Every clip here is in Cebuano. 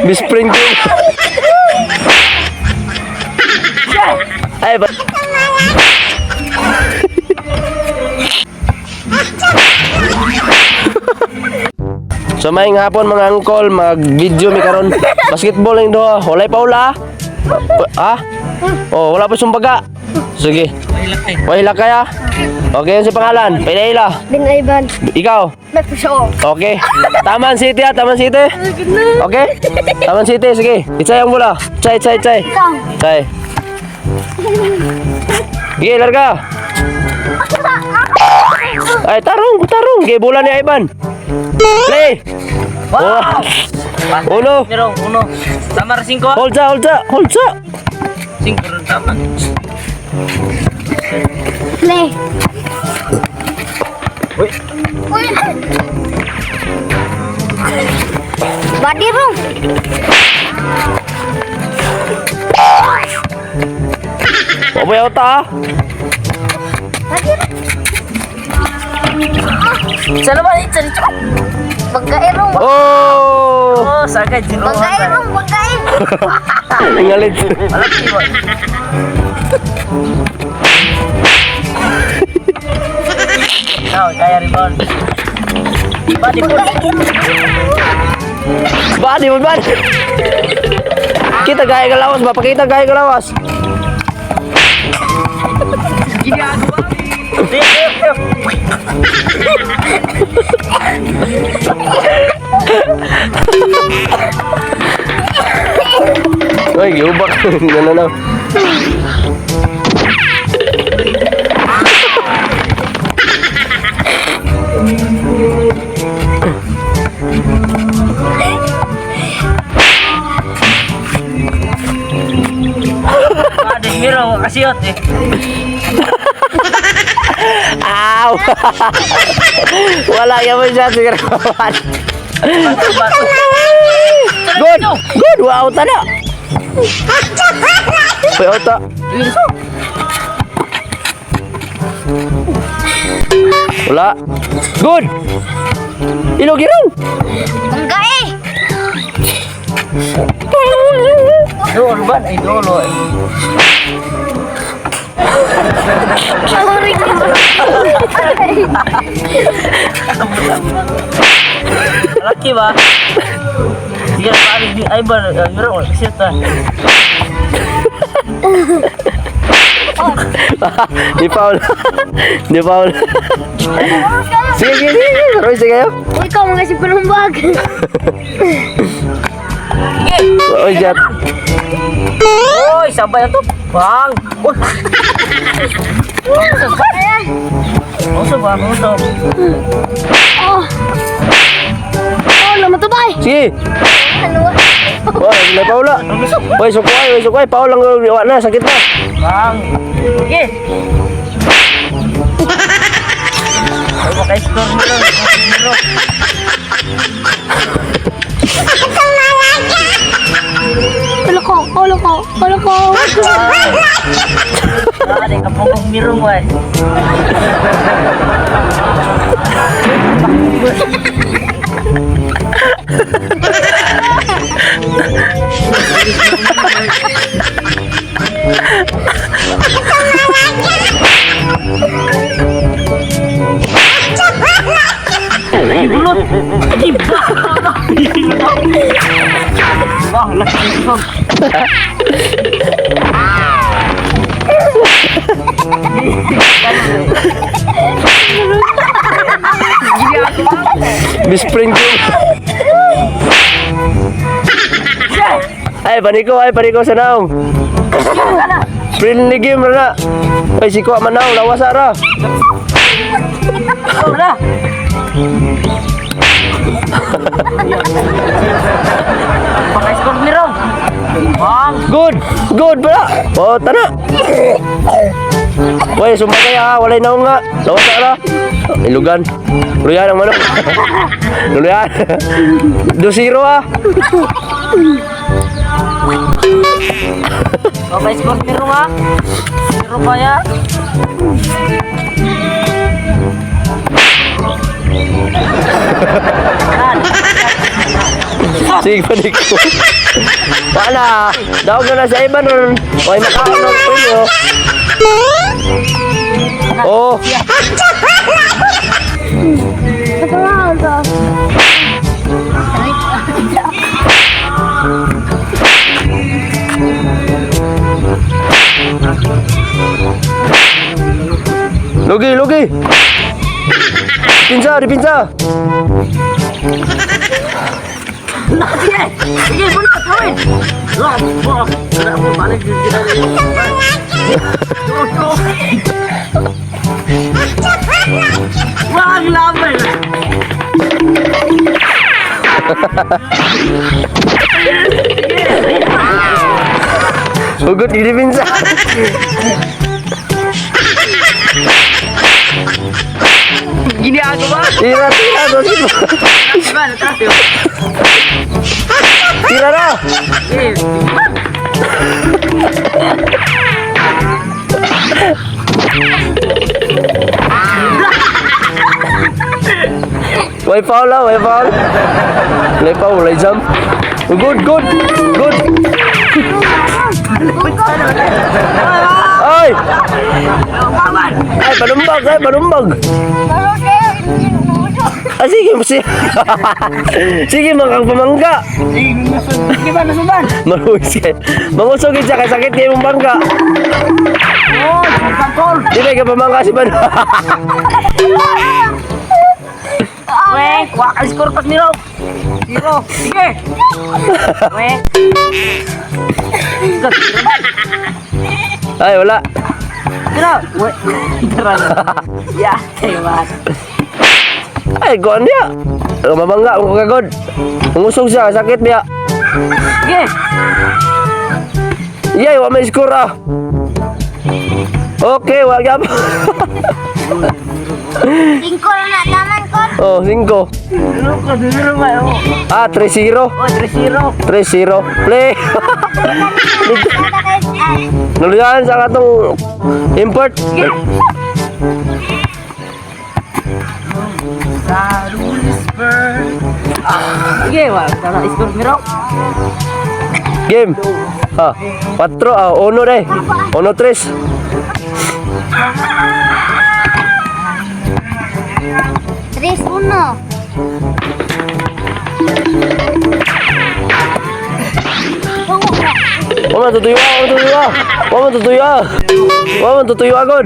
Best friend ko. Ay, ba? So maayong hapon, mga angkol, mag-video mi karon. Basketball lang duha. Walay paula. Ha? Oh, wala pa sumbaga. Sige. Wala kaya. Okay, yun si pangalan. Pinaila. Ben Ivan. Ikaw. Nagpasok. Okay. Taman City ah, Taman City. Okay? Taman City, sige. Itsay ang bola. Tsay, tsay, tsay. Tsay. Sige, larga. Ay, tarong, tarong. Sige, bola ni Ivan. Play. Wow! Oh. Uno. Meron, uno. Tama ra singko. Hold sa, hold sa, hold sa. Singko rin tama. Play. Uy. Uy. Body room. Wapoy auta ah. Body room. Sa laban, itsa dito. Pagkain room. Oh! Oh, sagad zero. Pagkain room. Pagkain. Ingalit. Malaki ba? Ikaw, kaya rebound. Body po. Body mo, body. Kita gaya ka lawas ba? Pakita gaya ka lawas. Uy, giubak. Ganun na. Body, hero, kasiyot eh. Aw! Wala yan mo siya. Sige na. Good! Good! Wow, na! Uy, auta. Wala. Good! Ilog, ilog! Pagkain. Doon ba? Ay, dolo eh. Sorry. Malaki ba? Sige, paalis ni Ivan. Hero, kasiyot ah. Di foul. Di foul. Sige, sige, sige. Roy, sige kayo. Uy, ikaw mga si Palumbag. Oy, Jat. Oy, sabay na to. Bang! Uy! Uso ba? Uso. Oh. Oh, naman to ba? Sige. Ano? Oy, wala paula. Oy, sukuay, oy, sukuay. Paul lang wala na, sakit na. Bang! Sige! Ay, maka-score nila. Zero. Ulo ko, ulo ko, ulo ko. Ah, di ka pong mirong, way. Ay, bulot! Ay, ba! Wah, laki ko. Best friend ko. Ay, paniko sa naong. Friendly game ra na. Ay, si Kuya Manaw, lawas ara. Wala! Paka-score ni Rom. Bang! Good! Good pala! Oh, tana! Uy, sumbagay ha, walay naong nga. Lawas ara. Ilugan. Luyan ang manok. Luyan. 2-0 ah. Paka-score ni Rom ha. Zero pa ya. Sige, panik ko. Wala. Daog na na si Ivan ron. Way makaon ng premyo. Oh, Ito. Lugi, lugi. Dipinsa, dipinsa. Sige! Sige, bunot! Gawin! Wah, wah. Wala mo, balik din sila. Wah, ang laban! Hugot ni dipinsa. Gini ako ba? Tira, tira, tira. Diba, natas yun. Tira na. Eh, Way foul ah, way foul. Way foul, way jump. Good, good, good. Ay! Ay, panumbag, ay, panumbag. Pero kayo, hindi mo. Ah, sige, sige. Sige, mga pamangga. Sige ba, nasuban? Maruwis kayo. Mangusog siya, kay sakit kayo mong bangka. Oh, pangkol! Di ba, pamangka si Ban. Weh, wah kali skor pas Miro. Miro, sige. Weh. Ay, wala. Miro, weh. Tara na. Ya, tewas. Ay, kuan niya. Mabangga, ang kagod. Mangusog siya, sakit niya. Sige. Yay, wa may score ah. Okay, wa gyap. Singko na na, taman ko. Oh, 5. Duro ka, duro ba? Oh, Ah, 3-0. oh, 3-0. 3-0. Play. Nuluyan sa katong import. Sige, wah, tara skor Miro. Game. Ah, 4 ah, 1 de. 1-3. 3-1. Wa man tutuyo, wa man tutuyo. Wa man tutuyo. Wa man tutuyo agad.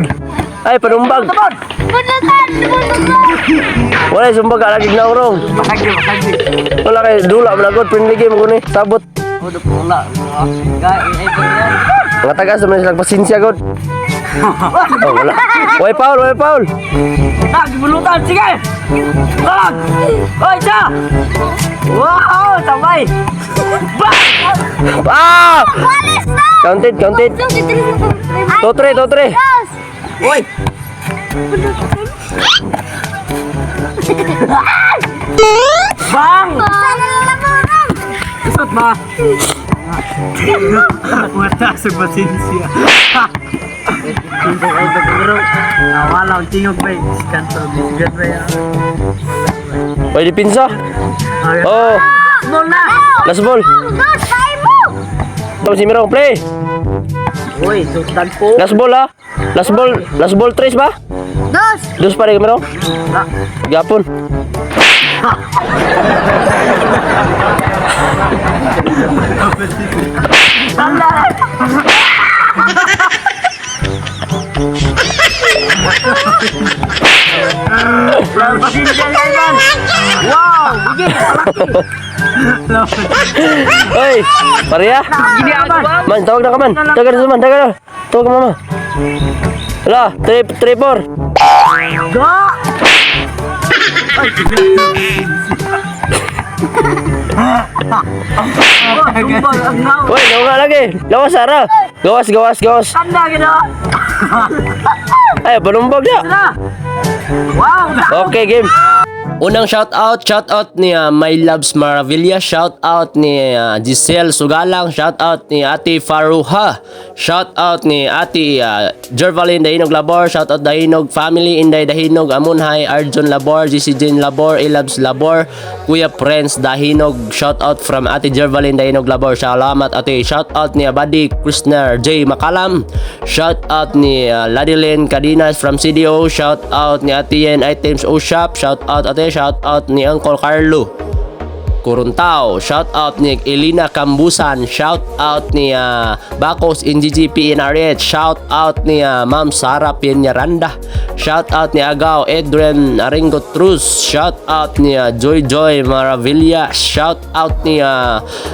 Ay, panumbag. Bunutan! Bunutan! Wala sumbag lagi naurong. Bakagyo, bakagyo. Wala kay dula man agad friendly game ko ni. Sabot. Oh, pula. Ga, eh, eh, Mga taga sa mga silang pasensya god. Oh, wala. Way foul, way foul. Ah, gibulutan, sige. Bang! Oy, sa! Wow, sabay. Bang! Ah! Walis na! Counted, counted. 2-3, 2-3. Oy! Bang! Sana na lang! Isot ba? Wala sa pasensya. Wala ang tingog ba? Kanto, bisgan ba yan? Way dipinsa. Oh, Ball na! Last ball. Dos! Tayo mo! Tama si Mirong, play. Uy, sultan po. Last ball ah. Last ball 3 ba? Dos! Dos pa rin Mirong. Gapon. Pasensya na yan! Wow! Sige! Oy, pareha. Gini aman! Man, tawag na ka man. Tawag na man, tawag na. Tawag ka mama. Wala, 3 3 4. Ga! Oy, naunga lagi. Lawas Sara. Gawas, gawas, gawas. Tanda gina! Ay, panumbag na. Wow! Okay, game. Unang shout out ni My Loves Maravilla, shout out ni Giselle Sugalang, shout out ni Ate Faruha, shout out ni Ate Jervalyn Dahinog Labor, shout out Dahinog Family, Inday Dahinog, Amunhay, Arjun Labor, GC Jane Labor, Ilabs Labor, Kuya Prince Dahinog, shout out from Ate Jervalyn Dahinog Labor, salamat Ate, shout out ni Abadi Krishner J Makalam, shout out ni Ladilyn Cadinas from CDO, shout out ni Ate Yen Items O Shop, shout out Ate, shout out ni Uncle Carlo Kuruntao, shout out ni Elena Kambusan, shout out ni Bakos NGGP NRH, shout out ni Ma'am Sara Peñaranda, shout out ni Agaw Adrian Aringo Truz, shout out ni Joy Joy Maravilla, shout out ni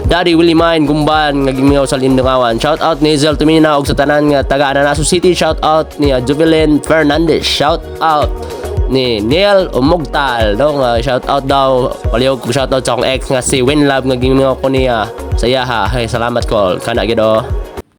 Daddy Willie Mine Gumban nga gimingaw sa Lindungawan, shout out ni Hazel Tumina og sa tanan nga taga Ananaso City, shout out ni Jubilin Fernandez, shout out ni Neil Umugtal, no, nga shout out daw, palihog ko shout out sa akong ex nga si Winlove nga gimingaw ko niya sa iyaha. Hey, salamat ko kana gid oh.